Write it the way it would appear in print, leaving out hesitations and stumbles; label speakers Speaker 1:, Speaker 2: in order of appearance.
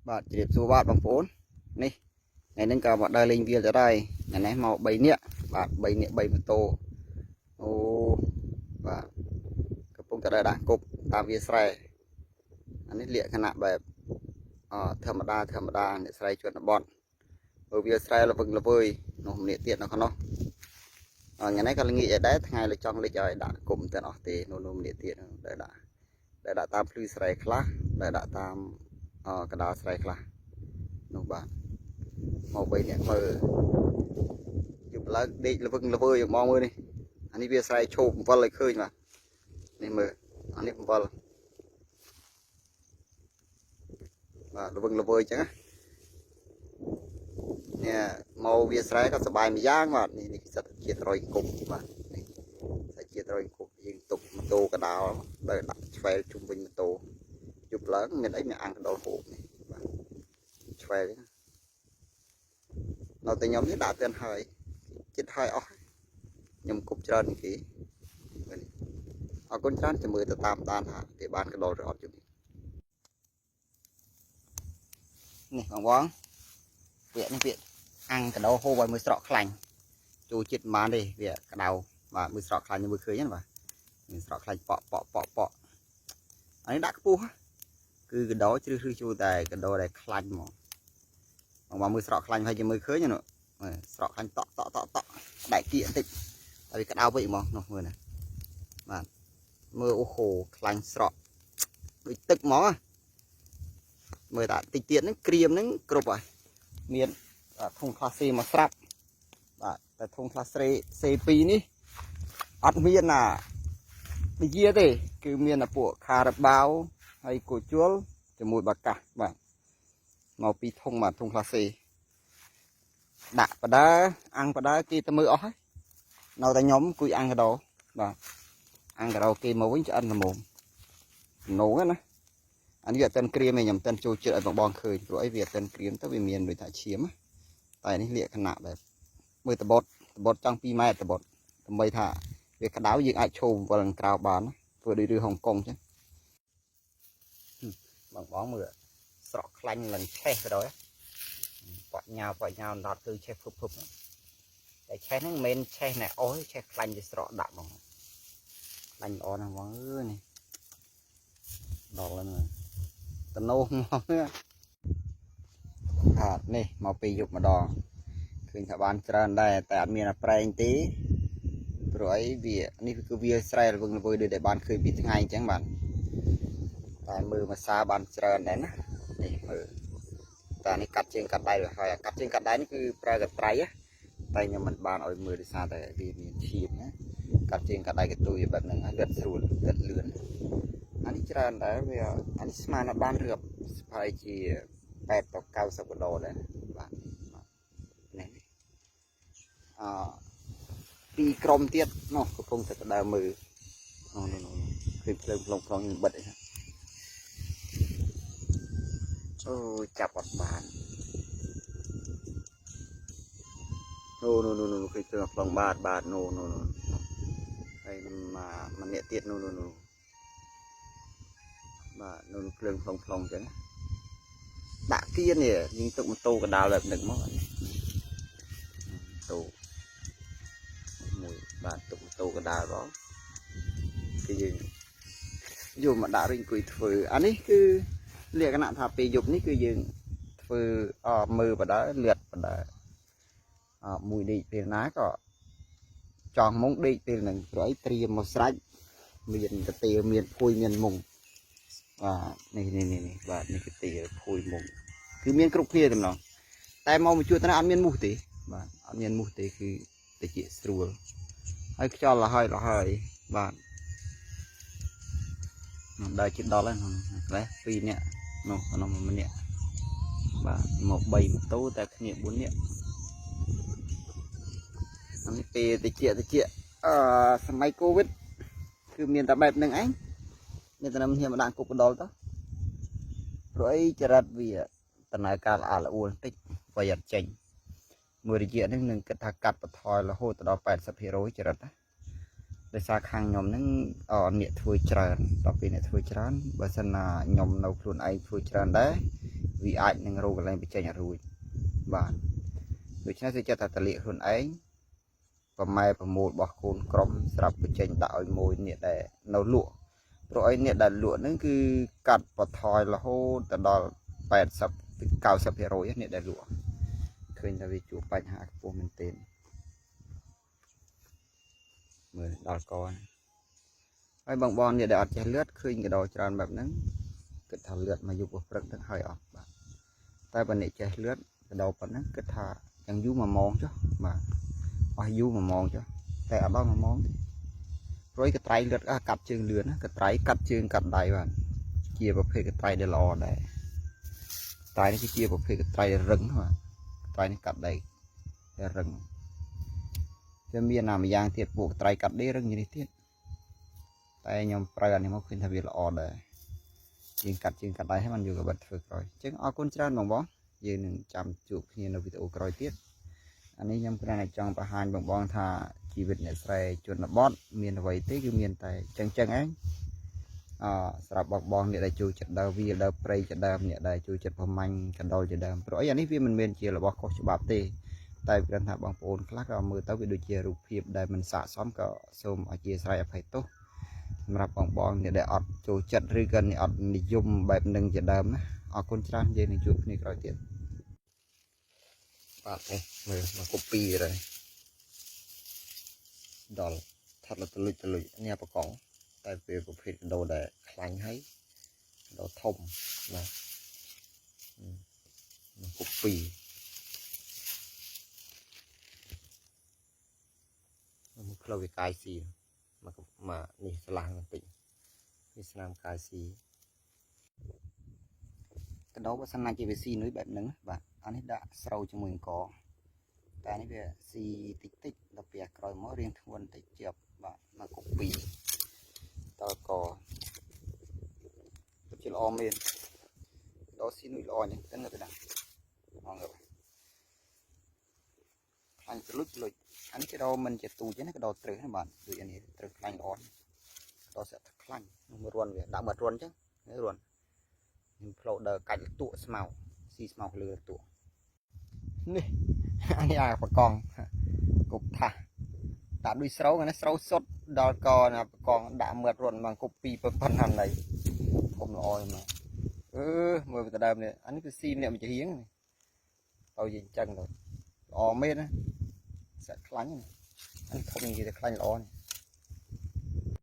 Speaker 1: បាទជម្រាបសួរបាទបងប្អូននេះថ្ងៃនេះក៏មកដើរលេងវាលទៅដែរថ្ងៃនេះមក3នាក់បាទ3នាក់3ម៉ូតូអូបាទកំពុងតែដើរដាក់គប់តាមវាលស្រែអានេះលក្ខណៈបែបអធម្មតាធម្មតាអ្នកស្រែជនបទមើលវាលស្រែល្វឹងល្វើយនោះម្នាក់ទៀតនៅក្នុងថ្ងៃនេះក៏ល្ងាចដែរថ្ងៃលើចង់លិចឲ្យដាក់គុំទាំងអស់ទេនោះនោះម្នាក់ទៀតដែលដាក់ដែលដាក់តាមភ្លឺស្រែខ្លះដែលដាក់តាមកដាលស្រែខ្លះនោះបាទមក3នាក់មើលយប់ឡើងដេកល្វឹងល្វើយមកមើលនេះអានេះវាស្រែឈោបអំវិលឲ្យឃើញបាទនេះមើលអានេះអំវិលបាទល្វឹងល្វើយអញ្ចឹងណានេះមកវាស្រែក៏សបាយមួយយ៉ាងបាទនេះនេះសិតជាតិរយគុំបាទនេះសាច់ជាតិរយគុំយើងទុកម៉ូតូកដាលដែលដាក់ឆ្វែលជុំវិញម៉ូតូយប់ឡើងមានអីមានអាំងកដុលហូបនេះបាទឆ្វែលហ្នឹងនៅតែខ្ញុំនេះដាក់ទៅហើយចិត្តហើយអស់ខ្ញុំគប់ច្រើនគេអរគុណច្រើនចាំមើលទៅតាមដានថាគេបានកដុលឬអត់ជុំនេះនេះបងបងវានេះវាអាំងកដោហូបឲ្យមើលស្រក់ខ្លាញ់ចូលចិត្តមិនបានទេវាក្តៅបាទមើលស្រក់ខ្លាញ់មើលឃើញហ្នឹងបាទមានស្រក់ខ្លាញ់ប៉ក់ប៉ក់ប៉ក់ប៉ក់អានេះដាក់ខ្ពស់គឺកដោជ្រឹះឬចូលតែកដោដែលខ្លាញ់ហ្មងបងបងមើលស្រក់ខ្លាញ់ហើយជាមើលឃើញហ្នឹងស្រក់ខ្លាញ់តក់តក់តក់តក់ដែកគៀកបន្តិចតែវាក្តៅពេកហ្មងនោះមើលណាបាទមើលអូហូខ្លាញ់ស្រក់ដូចទឹកហ្មងមើលតាតិចទៀតហ្នឹងក្រៀមហ្នឹងគ្រប់ហើយមានធុងក្លាសេមកស្រាប់បាទតែធុងក្លាសេ C2 នេះអត់មានណាពជាទេគឺមានតែពួកខារ៉ាបាវហើយគោជុលជាមួយបាកាសបាទមកពីធុងបាទធុងក្លាសេដាក់បដើអាំងបដើគេទៅមើលអស់ហើយនៅតែខ្ញុំគួយអាំងកដោបាទអាំងកដោគេមកវិញឆ្អិនល្មមណងណាអានេះវាអត់ទាន់ក្រៀមទេខ្ញុំអត់ទាន់ចូលចិត្តឲ្យបងបងឃើញព្រោះអីវាអត់ទាន់ក្រៀមទៅវាមានដូចថាឈាមតែនេះលក្ខណៈបែបមើលតបត់តបត់ចង់2ម៉ែត្រតបត់ដើម្បីថាវាក្តៅយើងអាចឈោមវល់ក្រៅបានធ្វើដូចរឿងហុងកុងចឹងបងបងមើលស្រក់ខ្លាញ់ឡើងឆេះទៅដល់ប៉ក់ញ៉ាវប៉ក់ញ៉ាវដល់គឺឆេះភឹបភឹបតែឆេះហ្នឹងមិនមែនឆេះណែអស់ឆេះខ្លាញ់វាស្រក់ដាក់បងខ្លាញ់ល្អណាស់បងអើយនេះដល់ហ្នឹងតំណោមកបាទនេះមកពីយប់ម្ដងឃើញថាបានច្រើនដែរតែអត់មានអាប្រែងទេព្រោះអីវានេះគឺវាស្រែល្វឹងល្វើយដូចដែលបានឃើញពីថ្ងៃអញ្ចឹងបាទតែមើលភាសាបានច្រើនដែរណានេះមើលតែនេះកាត់ជើងកាត់ដៃហើយកាត់ជើងកាត់ដៃនេះគឺប្រើកត្រៃតែខ្ញុំមិនបានឲ្យមើលដោយសារតែវាមានឈាមណាកាត់ជើងកាត់ដៃកតុយបែបហ្នឹងហើយលឿនស្រួលលឿនលឿនអានេះច្រើនដែរវាអានេះស្មានតែបានរៀបស្ផាយជា8ទៅ90កដោដែរបាទនេះអពីរក្រុមទៀតនោះកំពុងតែដើរមើលនោះនោះឃើញភ្លើងផ្លុងផ្លុងបិទអីអូចាប់អត់បាននោះនោះនោះនោះឃើញភ្លើងផ្លុងបាទបាទនោះនោះនោះហើយមកម្នាក់ទៀតនោះនោះនោះបាទនោះភ្លើងផ្លុងផ្លុងអញ្ចឹងដាក់គៀននេះយើងទុកម៉ូតូកដាលបែបនេះមកតូមួយបាទទុកម៉ូតូកដាលបងគឺយើងយកមកដាក់វិញអង្គុយធ្វើអានេះគឺលក្ខណៈថាពេលយប់នេះគឺយើងធ្វើអមើលបដើលឿតបដើអមួយដេកពេលណាក៏ចង់មុងដេកពេលហ្នឹងព្រោះអីត្រៀមមកស្រេចមានកាទៀលមានភួយមានមុងបាទនេះនេះនេះបាទនេះកាទៀលភួយមុងគឺមានគ្រប់គ្នាតែម្ដងតែមកមួយជួរទៅអត់មានមូសទេបាទអត់មានមូសទេគឺតិចស្រួលហើយខ្យល់លហើយលហើយបាទដើរជិតដល់ហើយខ្លះ2នាក់នោះក្នុងម្នាក់បាទមក3ម៉ូតូតែគ្នា4នាក់អានេះពេលតិចតិចអឺសម័យកូវីដគឺមានតែបែបហ្នឹងឯងមានតែនឹងហ៊ានមកដាក់គុកកដុលទៅព្រោះអីចរិតវាដំណើរការល្អល្អួលបន្តិចវាអត់ចេញមួយរយៈនេះនឹងគិតថាកាត់បន្ថយរហូតដល់80%ចរិតណាដោយសារខាងខ្ញុំហ្នឹងអ្នកធ្វើច្រើនដល់ពេលអ្នកធ្វើច្រើនបើសិនណាខ្ញុំនៅខ្លួនឯងធ្វើច្រើនដែរ វាអាចនឹងរកកន្លែងបញ្ចេញអត់រួចបាទដូច្នេះគឺចិត្តថាតលៀកខ្លួនឯងប្រម៉ែប្រមូលរបស់កូនក្រុមស្រាប់បញ្ចេញដាក់ឲ្យមួយអ្នកដែលនៅលក់ព្រោះអីអ្នកដែលលក់ហ្នឹងគឺកាត់បន្ថយរហូតទៅដល់80ទៅ90%អ្នកដែលលក់ឃើញថាវាជួបបញ្ហាខ្ពស់មែនទែនមើលដល់កហើយបងបងអ្នកដែលអត់ចេះលឿតឃើញកដោច្រើនបែបហ្នឹងគិតថាលឿតមកយប់ព្រឹកទៅហើយអត់បាទតែបើអ្នកចេះលឿតកដោប៉ុណ្ណឹងគិតថាយ៉ាងយូរ1ម៉ោងចុះបាទអស់យូរ1ម៉ោងចុះតែអត់ដល់1ម៉ោងទេព្រោះកត្រៃលឿតកាត់ជើងលឿនណាកត្រៃកាត់ជើងកាត់ដៃបាទជាប្រភេទកត្រៃដែលល្អដែរត្រៃនេះគឺជាប្រភេទកត្រៃដែលរឹងបាទត្រៃនេះកាត់ដៃដែលរឹងវាមានណាម្យ៉ាងទៀតពួកត្រៃកាត់ដេរឹងជាងនេះទៀតតែខ្ញុំប្រើអានេះមកឃើញថាវាល្អដែរជាងកាត់ជើងកាត់ដៃឲ្យมันយកកបិតធ្វើក្រោយអញ្ចឹងអរគុណច្រើនបងបងយើងនឹងចាំជួបគ្នានៅវីដេអូក្រោយទៀតអានេះខ្ញុំគ្រាន់តែចង់បង្ហាញបងបងថាជីវិតអ្នកស្រែជនបទមានអ្វីទេគឺមានតែចឹងចឹងឯងអសម្រាប់បងបងអ្នកដែលចូលចិត្តដើរវាលដើរព្រៃជាដើមអ្នកដែលចូលចិត្តប្រមាញ់កណ្ដុរជាដើមព្រោះអីអានេះវាមិនមែនជារបស់ខុសច្បាប់ទេតែគ្រាន់ថាបងប្អូនខ្លះក៏មើលទៅវាដូចជារូបភាពដែលមិនស័ក្តិសមក៏សូមអធិស្ឋានអភ័យទោសសម្រាប់បងបងអ្នកដែលអត់ចូលចិត្តឬក៏អ្នកអត់និយមបែបនឹងជាដើមណាអរគុណច្រើនយើងនឹងជួបគ្នាក្រោយទៀតបាទនេះមើលមកកូពីហើយដល់ថត់លតលុចតលុចនេះបកងតែវាប្រភេទកដោដែលខ្លាញ់ហើយកដោធំបាទមកកូពីមកផ្លូវវាកាយស៊ីមកមកនេះស្លាស់បន្តិចនេះស្នាមកាយស៊ីកដោបើសិនណាជាវាស៊ីនុយបែបហ្នឹងបាទអានេះដាក់ស្រូវជាមួយអង្គតែនេះវាស៊ីតិចតិចដល់ពេលក្រោយមករៀងធ្ងន់តិចជាប់បាទមកកូពីតកពិតជាល្អមែនដល់ស៊ីនុយល្អហ្នឹងទៅទៅដាក់អងខ្លាញ់លុចលុចអានេះគេដោមិនជាទូចទេណាគេដោត្រឹសណាបាទដូចអានេះត្រឹសខ្លាញ់ល្អដោសាក់ខ្លាញ់នោះរន់វាដាក់មករន់អញ្ចឹងនេះរន់ខ្ញុំផ្លោដើកាច់លក់ស្មៅស៊ីស្មៅលើលក់នេះអានេះអាបកងគប់ថាសដាក់ដូចស្រូវណាស្រូវសុតដល់កណាបកងដាក់មើតរន់មកគប់ពីប៉ុណ្ណាណីធំល្អមកអឺមើលទៅដើមនេះអានេះគឺស៊ីម្នាក់មួយជារៀងទៅយើងអញ្ចឹងទៅល្អមែនណាសាក់ខ្លាញ់អានេះធំនិយាយតែខ្លាញ់ល្អនេះ